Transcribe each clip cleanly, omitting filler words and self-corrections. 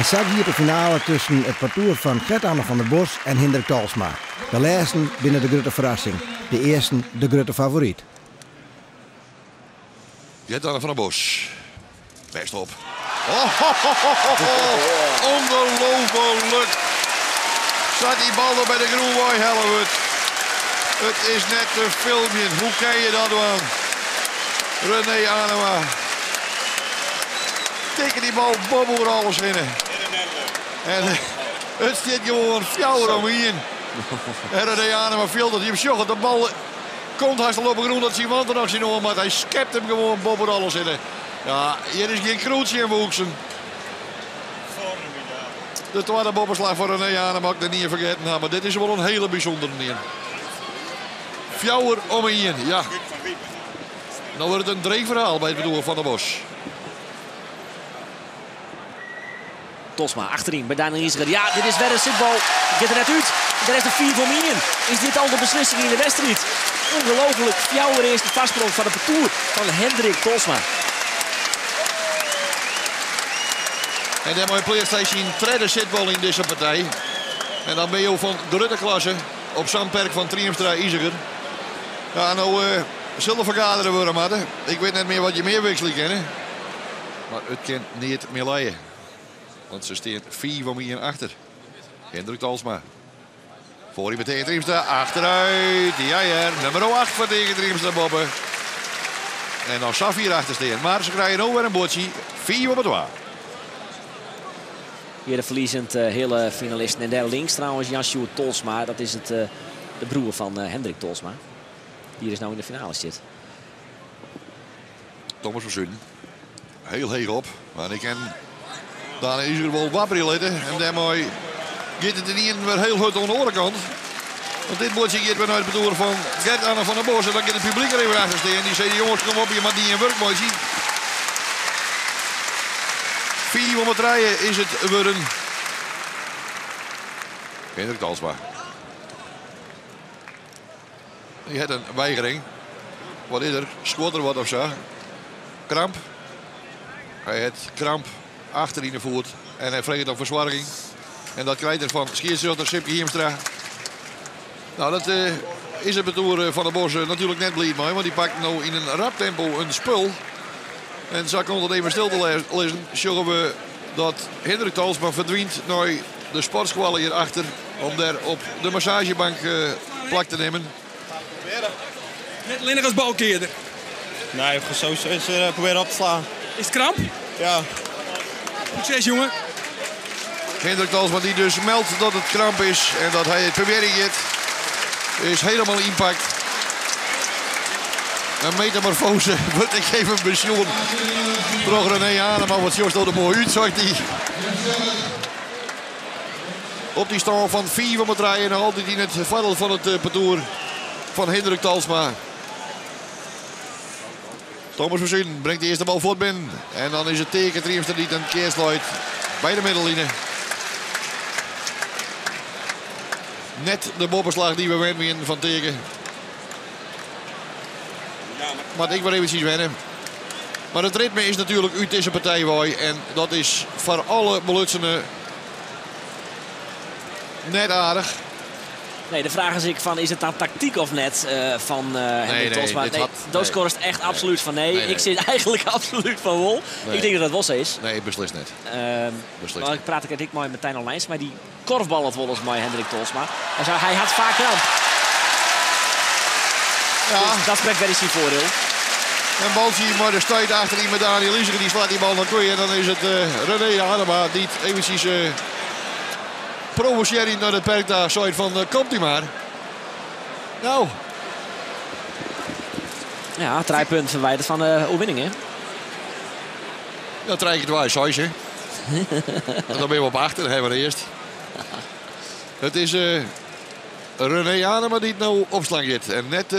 En sa giet de finale tusken it partoer fan Gert-Anne van der Bos en Hindrik Tolsma. De lêsten binne de grutte ferrassing, de earsten de grutte favoryt. Gert-Anne van der Bos. Bêst op. Oh, ongelooflijk. Sa't dy bal der by de grûn wei helle wurdt. It is net te filmjen. Hoe kin je dat dwaan? René Anema. Tikke dy bal boppe oer alles hinne. En it stiet gewoan 4-1. En René Anema fielt it. Jim sjogge de bal komt hast al op de grûn dat syn wanten noch syn oan moat. Hy skept him gewoan boppe oer alles hinne. Ja, hjir is gjin krûd tsjin woeksen. De twadde boppeslach fan René Anema ik net fergetten ha, mar dit is wol in hiele bysûndere ien. 4-1, ja. No wurdt it in dreech ferhaal by it partoer Van der Bos. Tolsma achteryn by Daniël Iseger. Ja, dit is wer in sitbal. Giet der net út. Der is de 5-1. Is dit al de beslissing yn de wedstriid? Ongelooflik. Fjouwer earste foarsprong foar de partoer fan Hendrik Tolsma. En dêrmei pleatst hy syn tredde sitbal yn dizze partij. En dan binne jo fan grutte klasse op sa'n perk fan Triemstra Iseger. Ja, no sil der fergadere wurde moatte. Ik wit net mear wat je mear wikselje kinne. Mar it kin neat mear lije. Want se stean 5-1 achter. Hendrik Tolsma. Foar hy Teake Triemstra achterút. Ja hear, nûmer 8 foar Teake Triemstra boppe. En dan sa fier achter stean. Mar se krije no wer in buordsje. 5-2. Hjir de ferliezend heale finalisten. En dêr links trouwens Jan Sjoerd Tolsma. Dat is de broer fan Hendrik Tolsma. Dy is no yn de finale sit. Thomas van Zuiden. Hiel heech op. Mar ik ken Daniël Iseger wol wapperje litte. En dêrmei giet it ynienen wer hiel hurd oan de oare kant. Want dit buordsje giet wer nei it partoer fan Gert-Anne van der Bos. En dan giet it publyk der even achter stean. Dy sizze, jonges, kom op, je moatte dien wurk meitsje. 5-3 is it wurden. Hendrik Tolsma. Dy hat in weigering. Wat is der? Skuort der wat of sa? Kramp. Hy hat kramp achter yn de foet. En hy freget om fersoarging. En dat krijt er fan skiedsrjochter Sipke Hiemstra. Nou, dat is it partoer Van der Bos natuerlik net bliid mei. Want dy pakt no yn in rap tempo in spul. En sa komt it even stil te lizzen. Sjogge we dat Hendrik Tolsma ferdwynt nei de sportskoalle hjir achter. Om dêr op de massagebank plak te nimmen. Net allinnich as balkearder. Nee, sowieso is probearje op te slaan. Is it kramp? Ja. Sukses, jonge. Hendrik Tolsma die dus meldt dat it kramp is en dat hy it probearjen giet. Is hielendal ynpakt. In metamorfose wurdt ek even besjoen troch René Anema. Wat sjochst der moai út, seit hy. Op dy stân fan 5-3 en noch altyd yn it foardiel fan it partoer fan Hendrik Tolsma. Thomas van Zuiden bringt de earste bal fuort binnen. En dan is it Teake Triemstra dy't in kear sluit by de middelline. Net de boppeslach dy't we wend wienen fan Teake. Moat ik wer eventsjes wenne. Mar it ritme is natuerlik út dizze partij wei. En dat is foar alle belutsenen net aardich. Nee, de fraach is ek fan is it dan taktyk of net fan Hendrik Tolsma? Nee, do skorst echt absolút fan nee. Ik sit eigentlik absolút fan wol. Ik tink dat dat wol sa is. Nee, beslist net. Beslist net. Ik praat ek mei Martijn Olijns, mar dy korfballet wolris mei Hendrik Tolsma. Hy sei, hy hat faak kramp. Ja. Dus dat sprekt wer yn syn foardiel. In baltsje mei de stuit achteryn mei Daniël Iseger. Dy slacht dy bal noch kwyt. En dan is it René Anema dy't eventsjes provosearjend nei it perk ta seit fan komt u mar. Nou. Ja, 3 punten ferwidere fan de oerwinning, hè? Ja, 3 kear 2, 6, hè? En dan binne we op achter, hawwe we earst. It is René Anema dy't no opslaan giet en net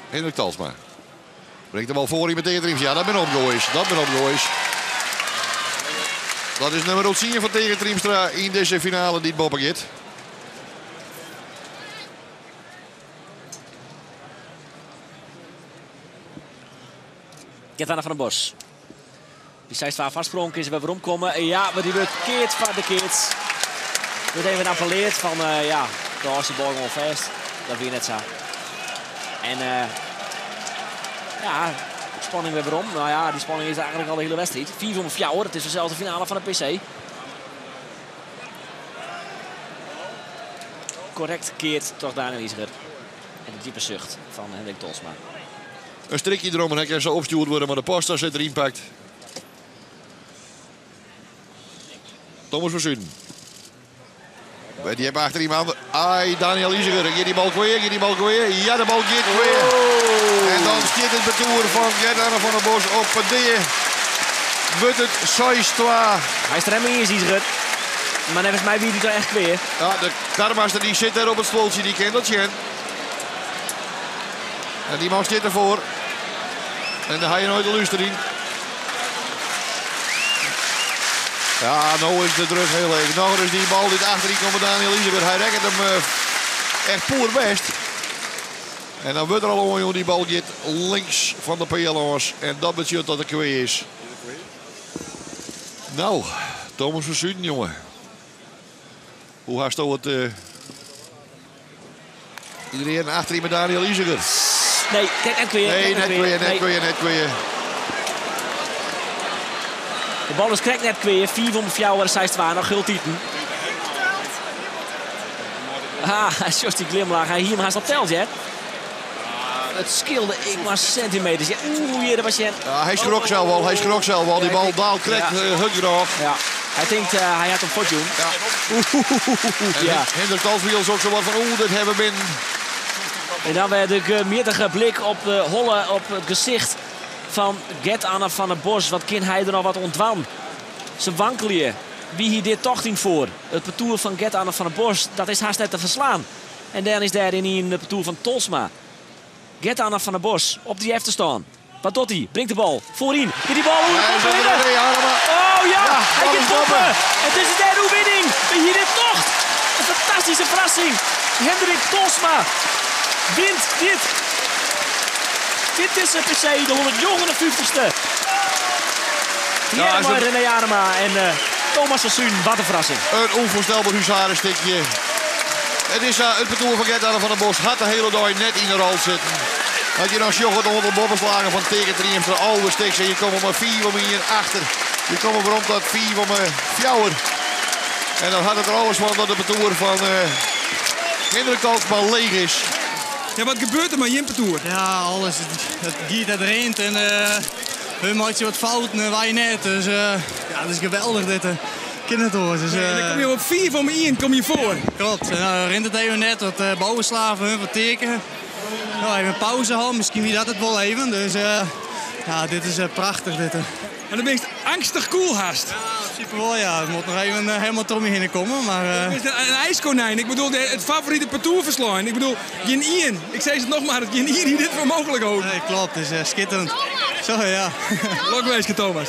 Hendrik Tolsma. Bringt de bal foar yn meteen Triemstra. Ja, dat binne opgoaiers. Dat binne opgoaiers. Dat is nûmer 10 fan Teake Triemstra yn dizze finale dy't boppe giet. Gert-Anne van der Bos. Dy 6-2 foarsprong kin se wer weromkomme. Ja, mar dy wurdt keard foar de keats. Wurdt even appelleard fan uh, ja, de hâldst de bal gewoan fêst. Dat wie net sa. En uh, ja, spanning wer werom. Nou ja, dy spanning is eigentlik al de hiele wedstriid. 5 om 4, it is fansels de finale fan de PC. Korrekt keard troch Daniel Iseger. En de diepe sucht fan Hendrik Tolsma. In strikje derom en hy kin sa opstjoerd wurde, mar de post sit der ynpakt. Thomas van Zuiden. By djip achter iemand. Ai, Daniel Iseger. Giet die bal kweer? Giet die bal kweer? Ja, de bal giet kweer. Oh. En dan stiet it partoer fan Gert-Anne van der Bos op de dea. Wurdt it 6-2. Hy is der helemaal iens, Iseger. Mar neffens my wie dy toch echt kweer. Ja, de karmaster die sit dêr op it stuoltsje, dy kin dat sjen. En die man stiet erfoar. En dêr ha je noait de lúster yn. Ja, no is de druk hiel heech. Noch ris dy bal dy't achteryn komt Daniel Iseger. Hy rekket him eh, echt poerbêst. En dan wurdt der al oanjûn, dy bal giet links fan de peal lâns. En dat betsjut dat er kwea is. Nou, Thomas van Zuiden, jonge. Hoe hasto it... Uh, Iedereen achterin met Daniel Iseger. Nee, kijk, net weer. Nee, net weer, net weer, net weer. De bal is krekt net kweer. 4 om 4 6 2 noch hieltiten. Ah, sjochst dy glimlach. Hy hie him hast al teld, hè? It skeelde ek mar sintimeters. Ja, oeh, hjir was sjen. Ja, hy skrok sels al. Hy skrok sels al. Dy bal daalt krekt ja. Uh, hurd Ja. Hy tinkt, uh, hy hat him fuortjûn. Ja. Ja. Hendrik Talswiel is ook zo wat van, oeh, dit hawwe we binnen. En dan wer de gemjittige blik op de holle, op it gesicht fan Gert-Anne van der Bos. Wat kin hy der noch wat oan dwaan? Se wankelje. Wie hie dit tocht yn 't foar? It partoer fan Gert-Anne van der Bos, dat is hast net te ferslaan. En dan is dêr ynienen it partoer fan Tolsma. Gert-Anne van der Bos op dy efterstân. Wat docht hy? Bringt de bal foaryn. Giet dy bal oer de Hij is boppe onder hinne. de Arema. Oh ja, Ja, hy bal giet is boppe. boppe. It is de derde oerwinning. Wie hie dit tocht? In fantastyske ferrassing. Hendrik Tolsma wint dit. Dit is de PC, de 159ste. Ja, Ja, is het- René Arema en eh, Thomas van Zuiden. Wat in ferrassing. Een onvoorstelbaar huzarenstukje. It is uh, it partoer fan Gert-Anne van der Bos hat de hiele dei net yn de rol sitten. As je dan sjogge it oantal boppeslagen fan Teake Triemstra, 11 stiks en je komme mar 5 om 1 achter. Je komme werom tot 5 om 4. En dan hat it der alles fan dat it partoer fan uh, Hendrik Tolsma leech is. Ja, wat gebeurt der mei jim partoer? Ja, alles. It giet, it rint en uh, hun meitsje wat fouten en wy net. Dus uh, ja, it is geweldich dit. Kin net oars. Dus, Nee, dan komme je op 4 om 1 kom je foar. Klopt. En dan rint it even net wat uh, bovenslaven, hun wat teken. Nou, even pauze hân, miskien wie dat it wol even. Dus uh, ja, dit is uh, prachtich. Dit. En dan bist angstig koel hast. Ja, yn prinsipe wol, ja. Ik moat noch even uh, hielendal troch my hinne komme. Mar, uh... Is in ijskonijn. Ik bedoel, it favorite partoer ferslein. Ik bedoel, gjinien. Ik sis it noch mar, gjinien hie dit foar mooglik holden. Nee, klopt. Het is uh, schitterend. Zo, ja. Lokwinske, Thomas.